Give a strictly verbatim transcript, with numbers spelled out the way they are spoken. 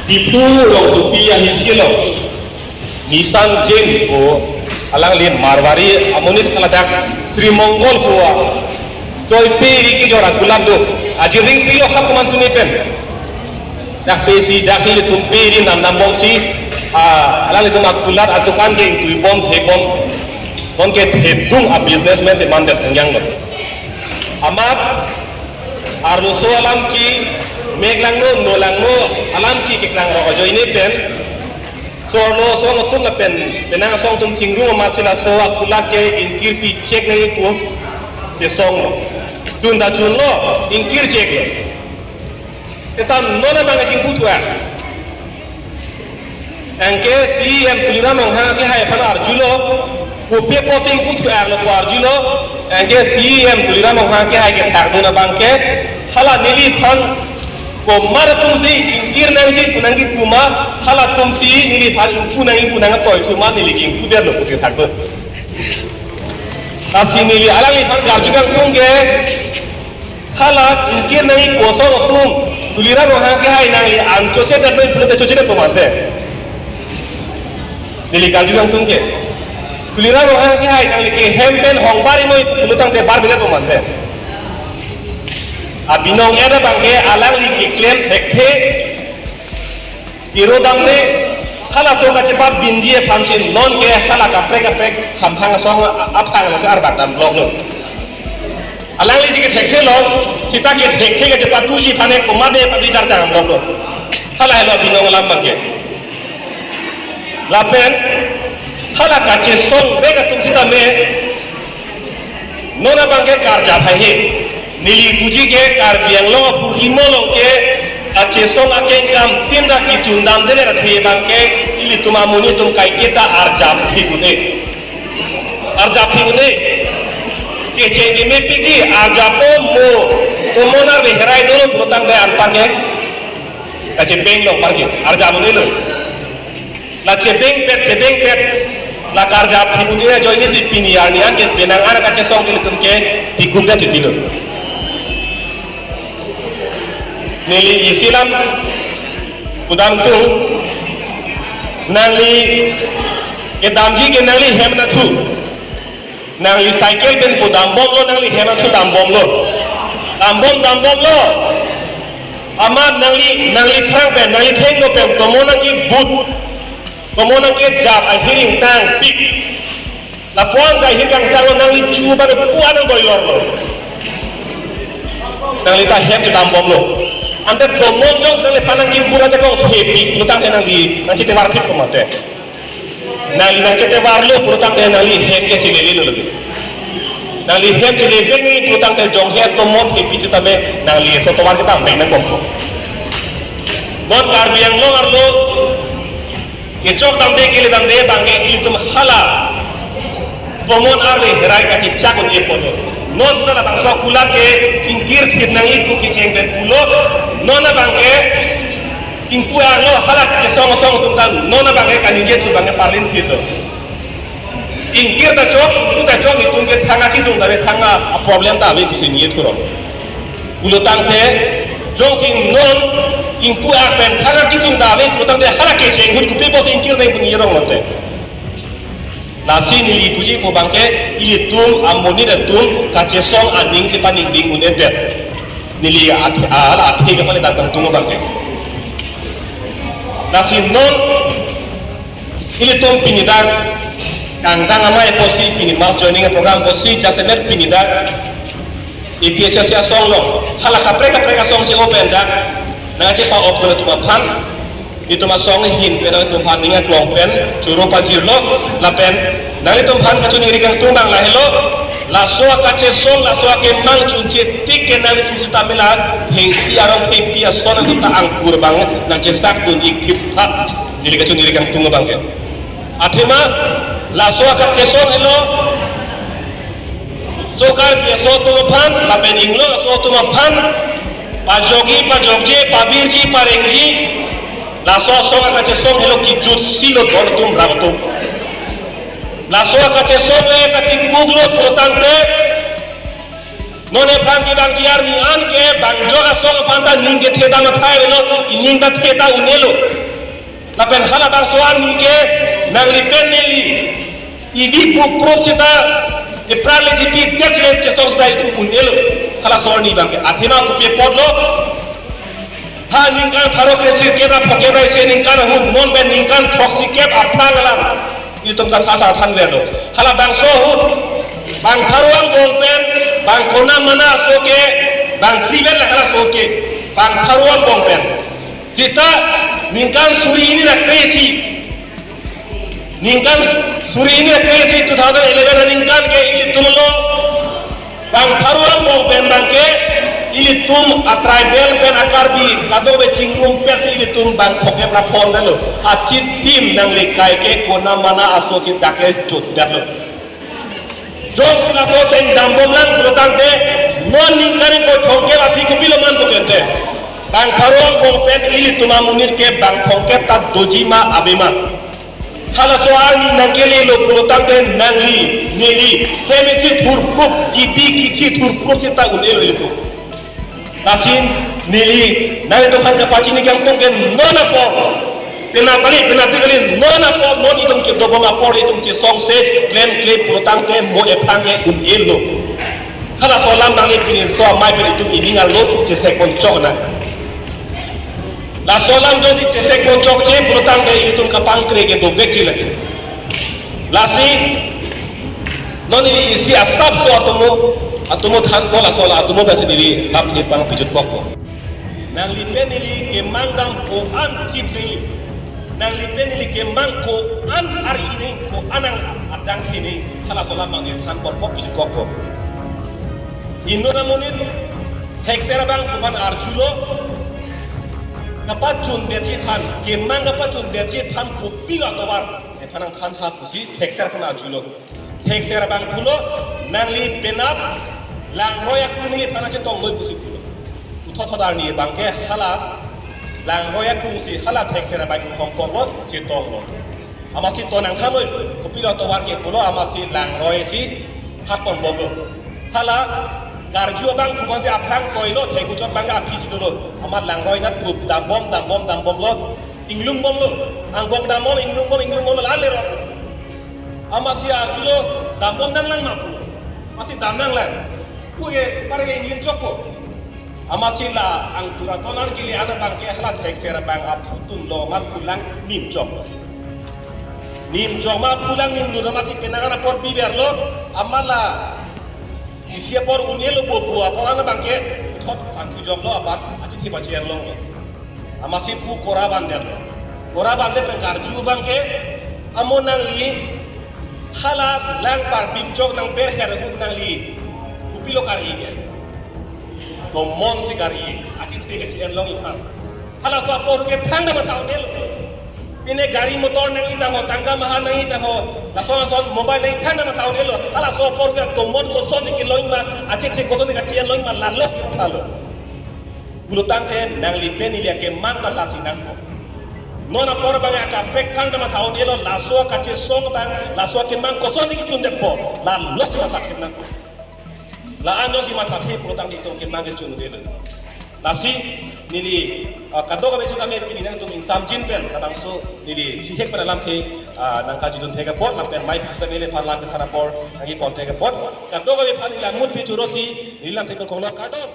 Diphu Rongsopi ahin si lo. Nissan Jain pu alangli Marwari amonit kaladak Sri Mongol pu a. Toipe ri kejor akulat do. Ajiring pilo hap komantu ne pen. Dak pe si, dak si ilitum pe ri nam nam bom si, ah, alanglitum akulat adukan ke ingtui bom, the bom. Non ke thedung a businessman si mandet thangyang lo. Amat arloso alam ke, mek langno, no langno, alam ke keklang rok ajoine pen. Chorlo asong atum lapen, penang asong atum chingrum amat si laso akulat ke ingkir pi chek nangji pu chesong lo. Chun ta chunlo, ingkir chek lo. Seta non abang kachingpu thuak. Anke C E M Tuliram Ronghang kehai aphan arjulo. Kopi apotsi ingpu thuak lo pu arjulo. Anke C E M Tuliram Ronghang kehai kethakdun abang ke, hala neliphan komat atum si ingkir nangji pu nangji pu ma, halatum si neliphan ingpu nangji pu nang toithu ma neli ke ingpu detlo pusi kethakdun. Lasi neli alangliphan karju kangtung ke, hala ingkir nangji pu asong atum, Tuliram Ronghang kehai nangli an choche det noi pulote choche det po mante. Neli karju kangtung ke. Tuliram Ronghang kehai nangli ke hem pen hong bar noi pulotangte bar bilet po mante. Abinong eda abang ke alangli keklem thekthe. Piro damde, halaso kachepabinji aphan si non ke hala kaprek kaprek hamphang asong a-, aphang lo ke arbak dam lok lo. Alangli si kethekthelo, seta kethek kethek kachepatuji aphan ke komat de pabichar chang lok lo. Hala helo abinong alam abang ke. Lapen, hala kachesong bek atum sitame, non abang ke karjap haihe. Neli puji ke Karbi Anglong apurkimo along ke kachesong akengkam tin ra kechundam dele ra athe abang ke ilitum amonit atum kaiketa arjap thik un-e. Arjap thik un-e. Kecheng kemepikji arjap o mo. Tomon arve herai dolo pulotangte anpar ke. Kachebeng lo anpar ke. Arjap un-e lo. La chebengpet, chebengpet. La karjap thik un-e ajoine si pini arni an ke penang an kachesong ke ilitum ke tigup det titilo. Neli isi alam pudamtung, nangli kedamji ke nangli hem nathu. Nangli cycle pen pu dambomlo, nangli hem nathu dambomlo. Dambom, dambomlo. Amat nangli, nangliphrang pen, nangli thengno pen, tomon nangkebut. Tomon nangkejap, ahir ingtang pik. Lapu-an si ahir kangtanglo, nangli chu ba pu-an nangdoilorlo. Nangli ta hem chedambomlo. Ante tomon jongsi nangliphan nangkebut ajakong thepik, pulotangte nangli, nangchetevar thik po mante. Nangli nangchetevarlo pulotangte nangli hem ke chelele lo lagi. Nangli hem chelele ni pulotangte jong he tomon thepik sitame nangli so tovar ke dam beng nangkok. Non Karbi Anglong arlo kechok damde kele damde abang ke ilitum hala tomon arve herai kachechak un-e ponlo. Non seta labangso akulat ke ingkir thip nangji pu kecheng pen pulo. Non abang ke ingpu arlo hala kachesong asong atum ta non abang ke kaningje thu abang ke parlin thiplo. Ingkir ta chok, ingpu ta chok, itum ke thang akesung ta ave, thang a-problem ta ave pusi ningje thuro. Pulotangte, jongsi non ingpu ar pen thang akesung ta ave pulotangte hala kecheng ahut kopi apotsi ingkir nangji pu ningje rong lote. Lasi neli puji pu abang ke ilitum amonit atum kachesong aning si paningding un-edet. Neli athe, a, hala athe ke pale dam kangtung abang ke. Lasi non ilitum pini dak kangdang amei apotsi pini mass joining program apotsi jasemet pini dak A P H L C asong along hala kaprek kaprek asong che-o pen dak nangchepa-ok atum aphan, itum asong ahin pen itum aphan ning aklong pen choro pajirlo lapen nanglitum aphan kachiningri kangtung abang lahelo, laso akachesong, laso akemang chunche tik ke nanglitum sitame la thengpi arong thengpi ason atum ta angkur abang nangchesak dun-ik thip tha. Neli kachiningri kangtung abang ke. Athema laso akachesong helo, so Karbi aso atum aphan, lapen inglong aso atum aphan, pajokji, pajokje, pabirji, parengji, laso asong akachesong helo kijut silo don atum ram atum. Laso akachesong le katikuklo pulotangte, Non ephrang kevangji arni an ke bang jok asong aphan ta ning kethe dam athai avelo, ining ta the ta un-elo. Lapen halabangso arni ke nangli pen neli ivi puk prop seta epran le jipi det le chesong seta itum un-elo. Halaso arni abang ke athema kopi apotlo. Ha ningkan pharo kre sirkep ra phokep ra isi ningkan ahut non pen ningkan throksi kep aphrang alam itum kathasa thanverlo. Halabangso ahut bang pharo angbong pen, bang kona mana aso ke, bang privet la halaso ke, bang pharo angbong pen. Seta ningkan suri hini ra kre isi, ningkan suri hini ra kre isi two thousand eleven aningkan ke ilitum lo bang pharo angbong pen abang ke ilitum a-tribal pen a-Karbi kadokave chingrum pen si ilitum bang phokep ra pon lo. Achitim nangli kai ke kona mana aso si dak ke chot detlo. Jongsi laso ateng dambom lang pulotangte non ningkan ingkoi thomkep aphi kopilo man pu kente, bang pharo angbong pen ilitum amonit ke bang thomkep ta doji ma ave ma. Halaso arni nangkelelo pulotangte nangli neli hem isi thurprup, kipi kithi thurprup seta un-elo ilitum. Lasi neli nanglitum aphan kapachini kangtung ke non apor, penap kali, penapdik kali, non apor non itum kedobom apor itum chesongse klemkle pulotangte mo ephrang ke un-elo. Halaso alam nangli pini so amei pen itum ining arlo chesek ponchok nang. Laso alam jodi chesek ponchokche pulotangte itum kapangkre ke dovekji lagi. Lasi non neli isi asapso atomo, atomo thanpo, laso la atomo pensi neli lam he pangpijutkokpo. Nangli pen neli kemang dam ko-an chip nangji, nangli pen neli kemang ko-an ari nangji, ko-an ang adang he nangji, halaso alam abang ke thanpo, pijutkokpo. Inut amonit thekser abangphu aphan arjulo, kapachundetji aphan, kemang kapachundetji aphan kopilo atovar ephan nangthantha pusi thekser aphan arjulo. Thekser abang pulo, nangli penap langroi akung neliphan nangchetong noi pusi pulo. Puthot thot arni abang ke hala langroi akung si hala thekser abang hongkoklo, chetonglo. Amatsi to nangthanoi, kopilo atovar ke pulo, amatsi langroi si hat ponbomlo. Hala karju abangphu abang si aphrang toilo, thek uchot abang ke aphi si dolo. Amat langroi nat pup dambom, dambom, dambomlo, inglungbomlo. Angbong dambom, inglungbom, inglungbomlo, la lerok. Amatsi arjulo, dambom nanglang ma pulo. Amatsi dam nanglang. Pu ke, pare ke inglin chokpo. Amatsi la angtura tonar kili ana abang ke hala thekser abang aphutum lo amat pulang nimchok. Nimchok ma pulang nimlu amatsi penang ana apor biberlo, amat la isi apor un-elo, bopu apor ana abang ke puthot sangthu joklo amat achethe pachi-en longlo. Amatsi pu kora bandetlo. Kora bandet pen karju abang ke, amo nangli hala lang parbip jok nangberher ahut nangli kopilo kar-i ke? Tomon si kar-i, achethe kachi-en long iphan. Halaso apor ke thangta matha un-elo. Pine gari motor nangji tangho, tangka maha nangji tangho, lason lason mobile nangji thangta matha un-elo. Halaso apor ke tomon kosonsi kelong ma, achethe kosonsi kachi-en long ma, lalo si mathalo. Pulotangte nangli pen neli akemang ta lasi nangpo. Non apor abang akaprek thangta matha un-elo, laso kachesong abang, laso akemang kosonsi kechundetpo, lalo si mathathe nangpo. La-an jongsi mathathe pulotangte itum kemang kechun un-elo. Lasi neli, ah, kadokave sitame pini nangtum ingsamjin pen labangso neli thihek pen alamthe, ah, nangkarjudun thek apot, lapen mei pusitame neliphan lam kethan apor nangkepon thek apot. Kadokave aphan neli lamut pi chorosi neli lamthe pen konglo, kardom.